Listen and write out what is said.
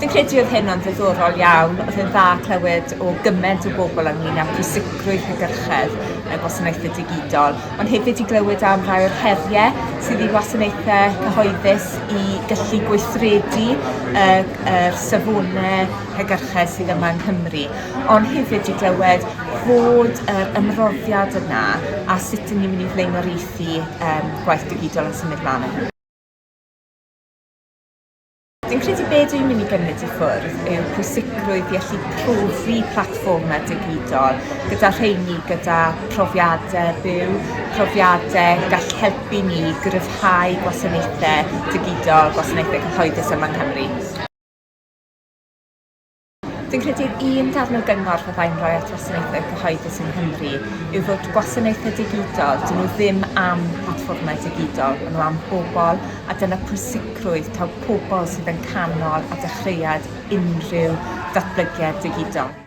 Fi'n credu oedd hyn yn ddiddorol iawn, oedd e'n dda clywed o gymaint o bobl ynglyn â pwysigrwydd hygyrchedd y gwasanaethau digidol, ond hefyd i glywed am rai o'r heriau sydd i wasanaethau cyhoeddus i gallu gweithredu y, yr safonau hygyrchedd sydd yma yng Nghymru, ond hefyd i glywed fod yr ymroddiad yna a sut 'y ni'n mynd i flaenoriaethu um, gwaith digidol yn symud mlaen yng Nghymru. Fi'n credu be dwi'n mynd i gymryd i ffwrdd yw pwysigrwydd i allu profi platfformau digidol gyda rheini gyda profiadau byw, profiadau gall helpu ni gryfhau gwasanaethau digidol, gwasanaethau cyhoeddus yma yng Nghymru. Fi'n credu'r un darn o gyngor fyddai'n rhoi at wasanaethau cyhoeddus yng Nghymru yw fod gwasanaethau digidol, dyn nhw ddim am platfformau digidol, maen nhw am bobl, a dyna pwysigrwydd taw pobl sydd yn canol a dechreuad unrhyw datblygiad digidol.